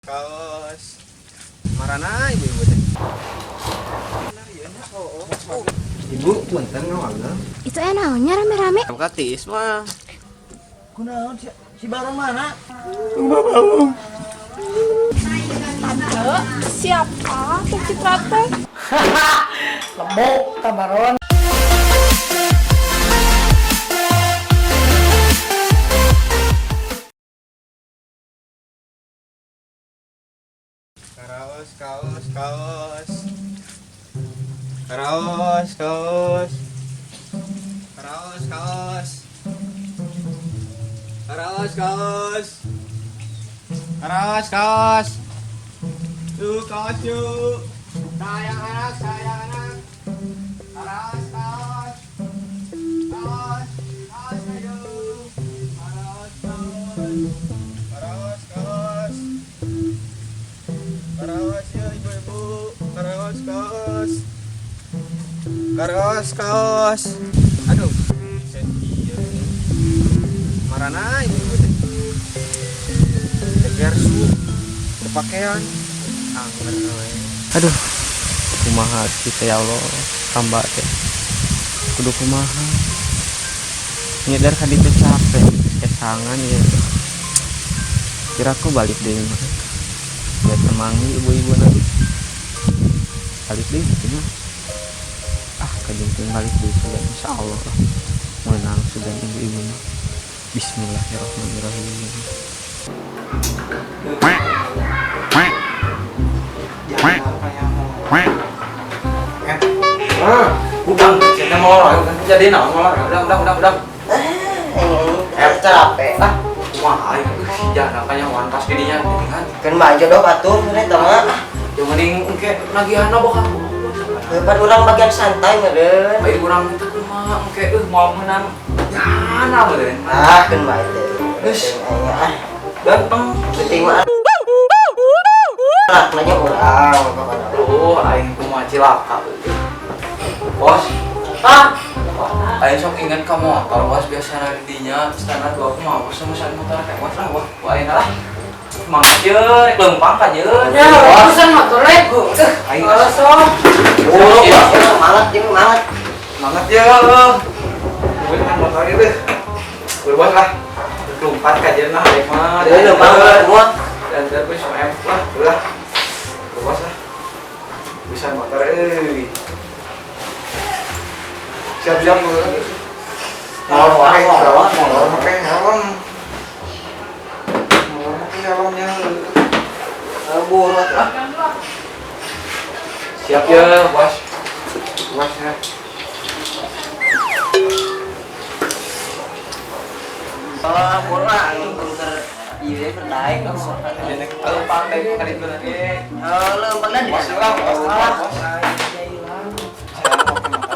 Kaos. Marana ibu-ibu teh. Ibu punten ngawagel. Itu naonnya rame-rame? Buka tiis mah. Kunaon si, si Baron mana? Tante, siapa tuh Citra teh? Lembok ta Baron. Karaos, kaos, kaos. Karaos, kaos. Karaos, kaos. Karaos, kaos. Karaos, kaos. Yuk, kaos yuk. Sayang anak, sayang anak. Karaos, kaos. Kaos, kaos ayo. Karaos, kaos. Karaos, kaos. Karaos ya ibu-ibu. Karaos, kaos. Karaos, kaos. Aduh, sedih ya. Marana ibu-ibu teh. Tegar su berpakaian angger we. Aduh, kumaha kita ya Allah, hamba teh. Kudu kumaha. Nyadar ka ditu capek, kesangan ya. Kira aku balik deh mah. Biar temangi ibu-ibu nanti. Balik deh gitu mah. Ah, kajengkeun balik deh sudah insyaallah lah. Menang sudah ibu-ibu mah. Bismillahirrahmanirrahim. Udah, saya mau olahraga kan jadi naon olahraga. Udah. Eh, capek lah. Wah, aing jangan kayak wantas didinya geuningan. Kan mah jodoh atuh eta mah. Yang mending engke nagihanna bokap. Pan urang bagian santai meureun. Bae urang teh kumaha engke euh moal meunang. Jana meureun. Ah, keun bae teh. Geus. Ah, Ganteng. penting mah lah nanya urang pokona. Duh, aing kumaha cilaka. Bos. Ah. Aing sok inget ka motor, bos biasa dinya standar dua aku mah bos sama motor kayak bos lah, wah, wah aing lah. Semangat ye, rek leumpang ka ye. Ya, urusan motor leh. Aing Oh, sok. Oh, Bos, semangat jeung semangat. semangat ya. Gue dengan motor itu. Gue bos lah. Lompat ka jeun lah aing mah. Deui leumpang semua. Dan terus em lah, ulah. Gue bos lah. Bisa motor euy. Siap-siap Molor wae, molor molor pakai helm, molor pakai helmnya. Buru atuh ah. Siap ya, bos. Bos ya. Oh, buru ah keur ieu keur daek. Jadi leumpang deui ka ditu lagi. Oh, leumpang dan Bos lah, bos lah, bos.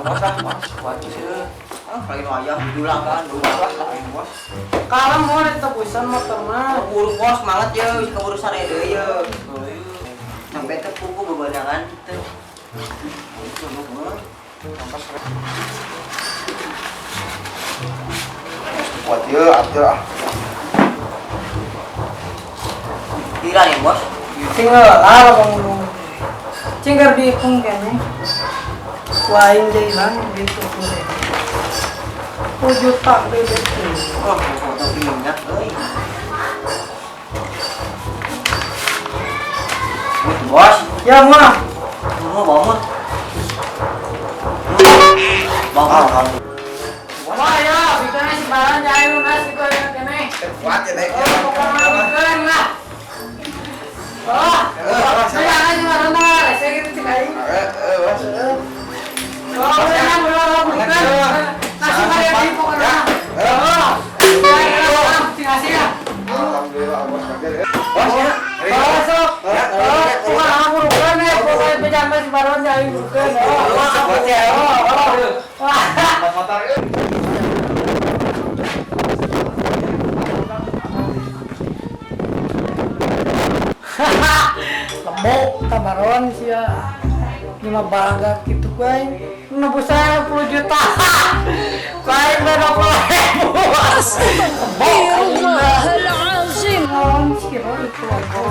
Bos lah, bos. Kuat sih. Ah, lagi nu aya dulang kan, Bos lah, aing bos. Kalem mau ditebusan motor mah. Buru bos semangat ye, geus keburu sare deui ye. Sampai teh pugu bebenangan teh. Kuat ya atuh ah. Pira nih bos? Tinggal lah ngomong. Cinggar dihitung kene. Lain jailan gitu kuring. 10 juta bebek. Oh, foto minyak euy. Bos, Ya mah. mau bawa mah. Bawa mah. Wah ya, bikinnya si Baron jahil lunas itu ya kene. Kuat ya naik. Oh, pokoknya bikin lah. Oh, saya aja Baron mah, saya gitu cek aing. Eh, bos. Oh, udah udah bukan. Nasi kalian di pokoknya. Oh, ya, ya, kasih ya. Alhamdulillah bos kaget ya. Bos ya. Oh, sok. Oh, bukan aku bukan ya, pokoknya pejabat si Baron jahil bukan. Oh, Bos ya. oh, oh. Wah. Motor euy. Lembok tabaron sih ya. Lima bangga gitu gue nebus saya 10 juta. Kain 20.000. Lembok. Astagfirullahalazim. Naon sih itu aku.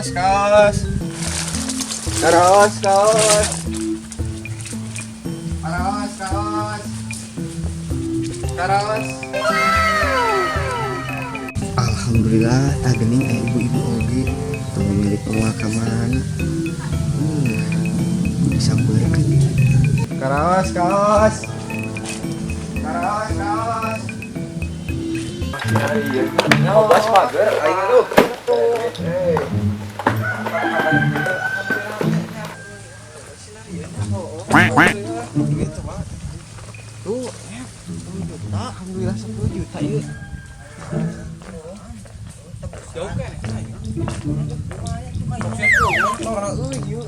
Kaos, kaos. Kaos, kaos. Kaos, kaos. Kaos. Alhamdulillah, tah geuning aya ibu-ibu oge tong milik moal ka mana. Disampeurkeun. Kaos, kaos. Kaos, kaos. Iya, bos mager aing aduh. Eh. Tuh, 10 juta, alhamdulillah 10 juta ieu. Jauh kan? Motor euy ieu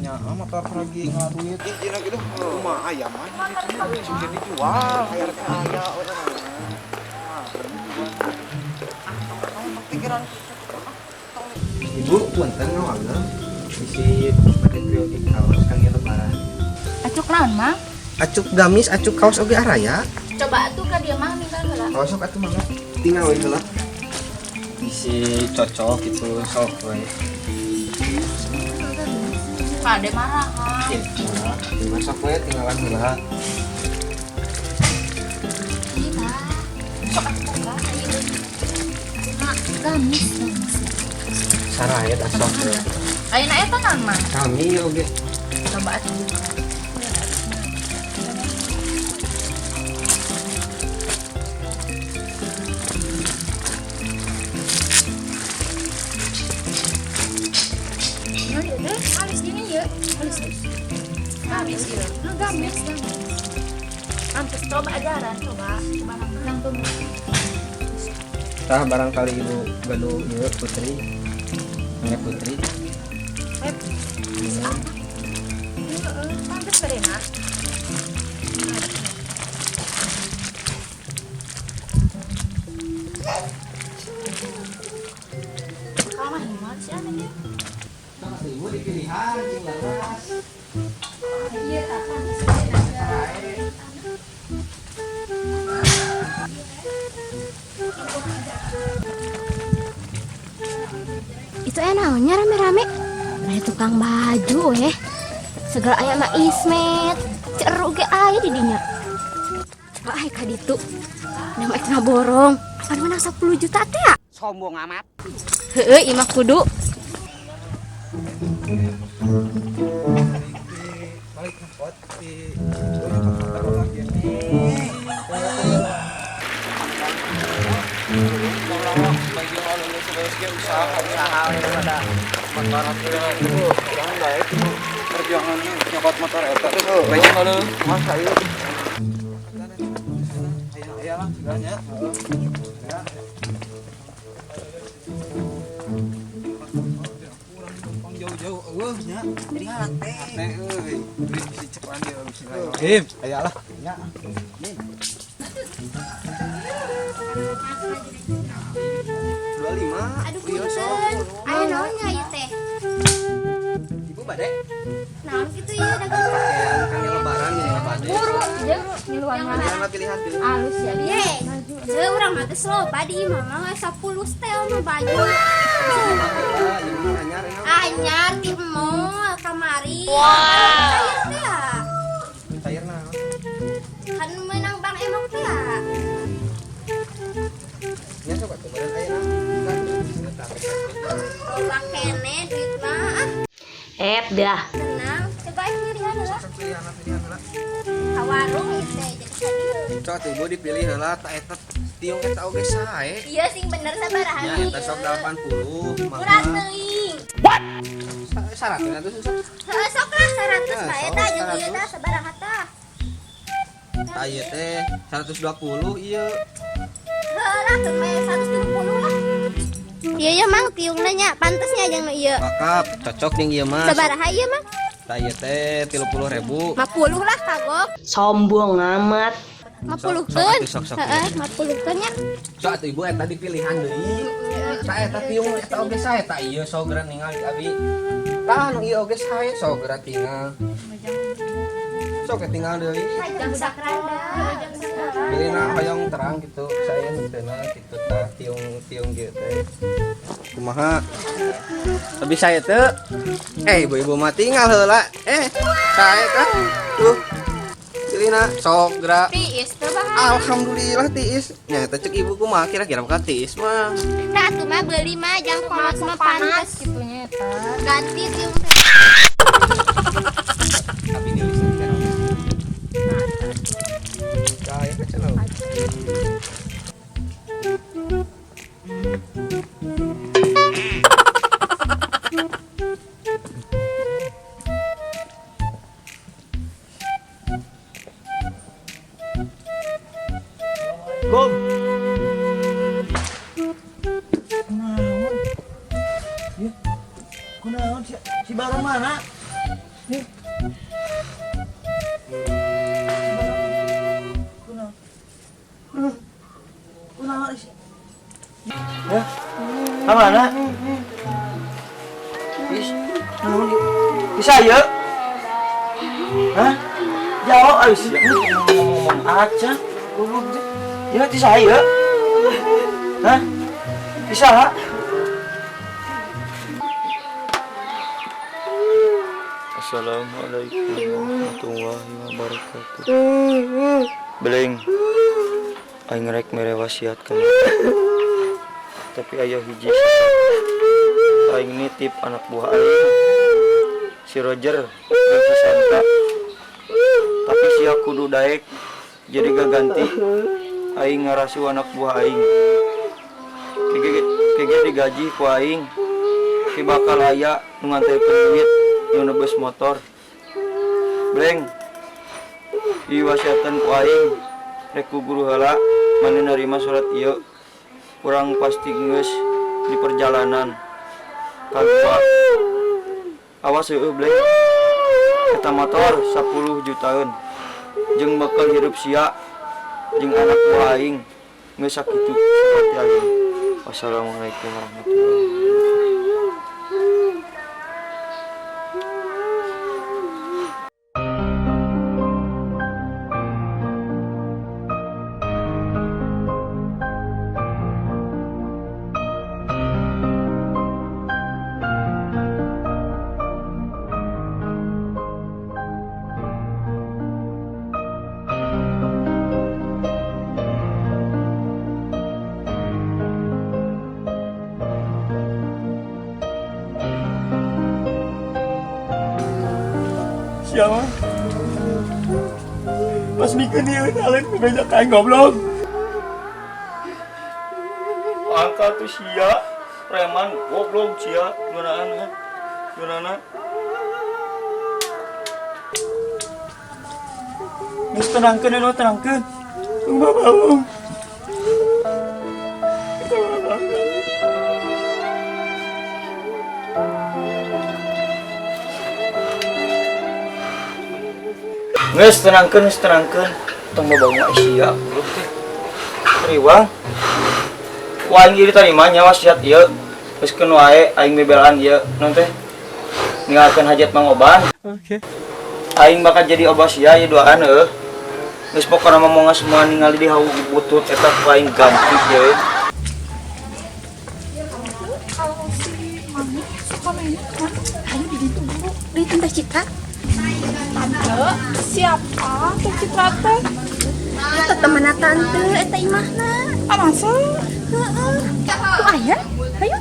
nya motor lagi ngaduit. Intina gitu kumaha aya mah gitu. Sing dijual hayar teh aya we. Pikiran. Ibu punten ngawagel bisi bade priori kaos kangge lebaran. Acuk naon, Mang? Acuk gamis, acuk kaos oge araya. Coba atuh ka dia mah ninggal heula. Kaos sok atuh mangga. Tinggal we heula. Bisi cocok gitu sok we. Pade marah. Tinggal sok we tinggalan heula. Iya. Sok atuh buka. Mak, gamis, gamis. Saraya tah sok we. Ayeuna eta naon, Mang? Kami oge. Coba atuh buka. Nah, ya teh, halus gini ya. Halus. Gamis ya. Nah, gamis, gamis. Pantes coba ajaran, coba. Coba langsung. Tah barangkali ibu gaduh ieu putri. Nanya putri. Web. Pantes bedena. Kamu mah sih aneh ya. Ibu dipilihan jeung leras. Iya, tak pantes. Itu naonnya rame-rame? Aya tukang baju eh. Segala aya mah Ismet. Ceru ge aya di dinya. Coba aya ka ditu. Nama eta ngaborong. Apan menang 10 juta teh ya? Sombong amat. Heeh, imah kudu. Balik ngepot di Perjuangannya nyokot motor eta. Banyak lu. Masa ieu. Aya lah segalanya. Ya. Jauh-jauh eueuh nya. Jadi ngaran teh. Teh euy. Duit bisa cepan dia bismillahirrahmanirrahim. Aya lah. Nya. 25. Aduh, punten. Aya naonnya ieu teh? Ibu bade Naon kitu ieu dagang? pakaian kangge lebaran ini bade. Buru, ya, ngiluan mana? Pilihan pilihan pilihan. Halus ya. Ye, Ceu urang mah geus loba di imah mah we 10 setel mah baju. Ieu mah anyar ya. Anyar ti mall kamari. Wow. Cair teh ya. Cair naon? Kan menang Bang Emok teh ya. Nya sok atuh beureun ayeuna. Loba kene duit mah ah. Dah. Tenang, coba aing pilihan heula. Sok pilihan pilihan heula. Ka warung ieu teh jadi ka dieu. Sok atuh ibu dipilih heula ta eta tiung eta oge sae. Iya sing bener sabaraha Nya eta sok 80 Kurang mangga. teuing. 100 atuh susah. Heeh, sok lah 100 Nah, bae sok, tah jeung ieu 100. tah sabaraha tah. Tah ieu teh 120 ieu. Heeh lah keun bae 130 lah. Iya ya Mang tiungna nya pantesnya jeung nu ieu. Maka cocok jeung ieu mah. Sabaraha ieu Mang? Tah ieu teh 30.000. 50 lah kagok. Sombong amat. 50 Sok, keun. sok, sok, Heeh, 50 keun nya. Sok atuh ibu eta dipilihan deui. Tah eta tiung eta oge sae tah ieu sok geura ningali abi. Tah nu ieu oge sae sok geura tinggal. Sok tinggal deui. Jang sakranda. Pilihna hoyong terang gitu, saya henteu gitu tah tiung-tiung gitu teh. Kumaha? Tapi saya teu ibu-ibu mah tinggal heula. Saya tah. Tuh. Pilihna sok gerak. Tiis teh bahan. Alhamdulillah tiis. Nya eta cek ibu kumaha kira-kira bakal tiis mah. Nah atuh mah beuli mah jang kolot mah pantes kitu nya eta. Ganti tiung teh. Tapi nilis teh. Kaya kecil. Gom. Kunaon? Ya. Kunaon si si Baron mana? Nih. Kunaon? Kunaon sih? Ya. Ka mana? Is, naon ieu? Bisa ya? Hah? Jauh euy sia. Ngomong-ngomong aja. Goblok teh. Ya ti saya. Hah? Bisa ha? Assalamualaikum warahmatullahi wabarakatuh. Beleng, aing rek mere wasiat ka tapi aya hiji aing nitip anak buah aing si Roger dan si Santa. Tapi sia kudu daek jadi gaganti aing ngarasu anak buah aing. Kege digaji ku aing ki bakal aya nu nganterkeun duit nu nebus motor. Bleng, ieu wasiatan ku aing rek ku guru heula mane narima surat ieu. Urang pasti geus di perjalanan ka gua. Awas heueuh bleng. Eta motor 10 jutaan jeung bekal hirup sia jeung anak buah aing geus sakitu surat aing. Wassalamualaikum warahmatullahi wabarakatuh. Siapa? Pas mikir dia kalian bebeja kayak goblok. Angka tuh sia, preman goblok sia, gunaan gunana. Geus tenangkeun anu tenangkeun. Tong babaung. Geus tenangkeun, geus tenangkeun. Tong babaung mah sia goblok teh. Riwang. Ku aing ieu ditarima nya wasiat ieu. Geus keun wae aing bebelaan ieu naon teh. Ninggalkeun hajat Mang Oban. Oke. Aing bakal jadi obah sia ieu duaan heuh. Geus pokona mah moal semua ningali di hawu butut eta ku aing ganti ieu. Kalau si Mami suka mainnya kemana? Ayo di ditu Bu, di Tante Citra. Tante, siapa Teh Citra teh? Eta temenna tante, eta imahna. Ah, masa? Heeh. Tuh aya, hayu.